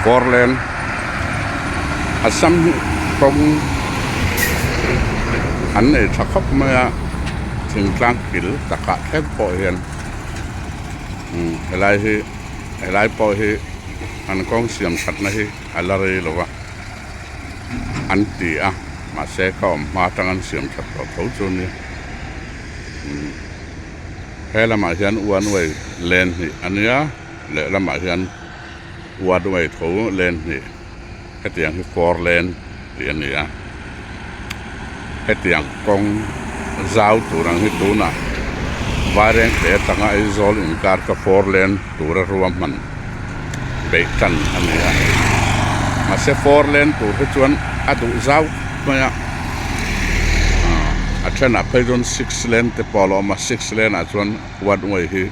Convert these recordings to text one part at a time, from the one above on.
Four lane Assam hi kawng an nei tha khawp mai a thingtlang kil takah thleng pawh hian umm helai hi helai pawh hi an kawng siam thatna hi a la rei lo a an ti a mahse ka awm hma atang an siam that tawh tho chu a nia umm he lamah hian one way lane hnih a nia lehlamah hian. One way tho lane hnih hetiang hi four lane tih a ni a hetiang kawng zau tur ang hi tunah Vairengte atanga Aizawl inkar kha four lane tura ruahman beih tan a ni a mahse four lane tur hi chuan a duh zau mai a a thenah phei chuan six lane te pawh a lo awm a six lane ah chuan one way hi.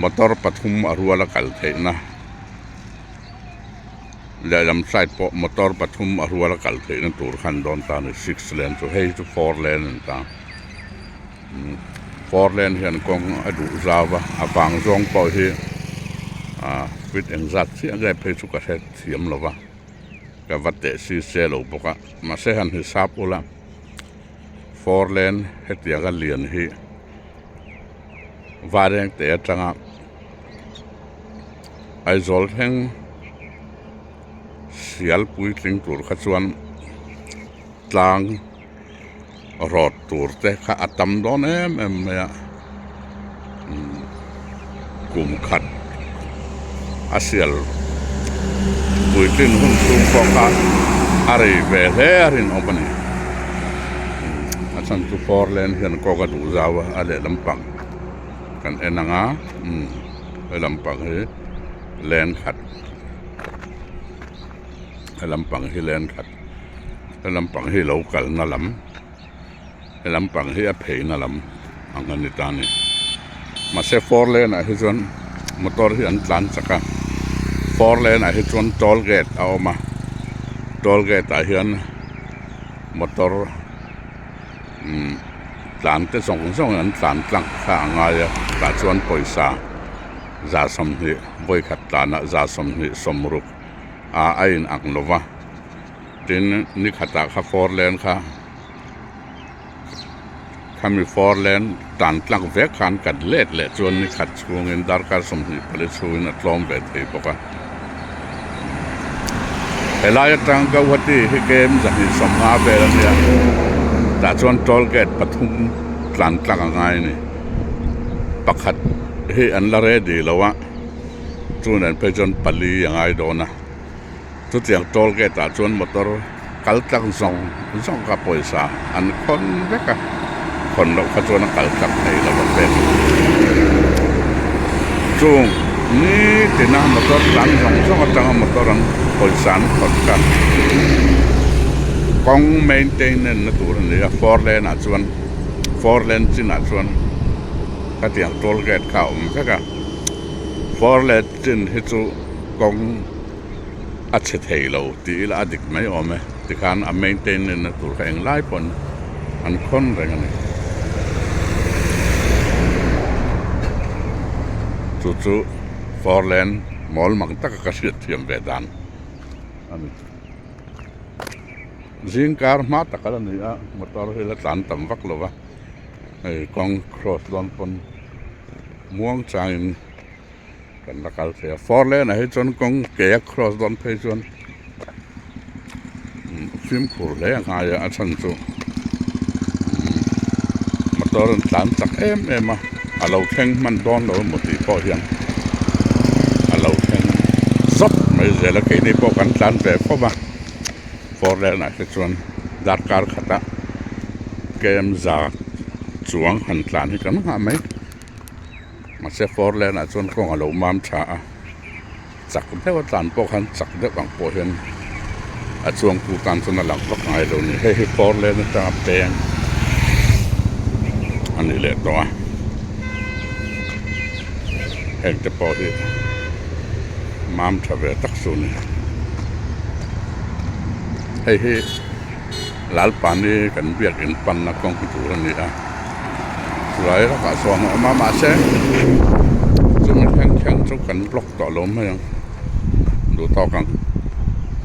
Motor pathum a rual a kal theihna lehlam side pawh motor pathum a rual a kal theihna tur khan dawn ta a ni six lane chu hei chu four lane a ni ta four lane hian kawng a duh zau a a vang zawng pawh hi ah feet engzat chiah nge phei chu ka hre thiam lo va ka va teh si se lo bawk a mahse han hisap ula four lane hetianga lian hi. Varengte atanga Aizawl thleng sial puitling tur kha chuan tlang rawt tur te kha a tam dawn em em mai a umm kum khat a sial puitlin hun chhung pawh kha a rei ve hle a rinawm a ni a chhan chu four lane hian kawng a duh zau a a lehlam pang kan en ang a umm helam pang hi lane khat helam pang hi lane khat helam pang hi lo kalna lam. He lampang hi a pheina lam ang a ni ta a ni mahse four lane ah hi chuan motor hi an tlan chak a four lane ah hi chuan toll gate a awm a toll gate ah hian motor umm tlan te zawng zawng in an tlan tlang kha a ngai a tah chuan pawisa za sawmhnih vawikhat tlanah za sawmhnih sawmruk ah a in ang lo va tin ni khatah kha four lane kha. Khami four lane tan tlak vek khan kan let leh chuan ni khat chhungin darkar 24 chhungin a tlawm ve thei bawk a. Helai atang Guwahati hi kem 250 vel a nia tah chuan toll gate pathum tlan tlak a ngai a ni. Pakhat hi an la ready lo a chuan phei chuan pali a ngai dawn a. Chutiang toll gate ah chuan motor kal tlang zawng zawng kha pawisa an khawn vek a khawn loh kha chuan a kal tlang thei lo a pek chung nitin a motor tlan zawng zawng atanga motor an pawisa an khawn kha kawng maintenance na tur a ni a four lane ah chuan four lane chinah chuan khatiang toll gate kha a awm vek a four lane chin hi chu kawng. a chhe thei lo tih ila a dik mai awm e tikhan a maintenance na tur kha englai pawn an khawn reng a ni chu chu four lane mawl mang taka ka hriat thiam ve dan a ni zing kar hma tak a la ni a motor hi la tlan tam vak lo va hei kawng cross dawn pawn muang changin. Kan la kal thei a four lane ah hi chuan kawng ke a cross dawn phei chuan fimkhur hle a ngai a a chhan chu motor an tlan chak em em a a lo thleng hman dawn lo emaw tih pawh hian a lo thleng zawk mai zel a keini pawh kan tlan ve fo va four lane ah te chuan darkar khat ah kem za chuang han tlan hi kan nghah mai. Mahse four lane ah chuan kawng a lo mam tha a chak deuh a tlan pawh khan chak deuh ang pawh hian a chuangtu tan chuan a lang vak ngai lo a ni hei hi four lane atanga peng a ni leh tawh a heng te pawh hi mam tha ve tak chu a ni hei hi. Lalpani kan biakin panna kawng tur a ni a chulai rakah sawn a awm a mahse chumi thleng thleng chu kan block tawh lo mai ang. duh tawk ang.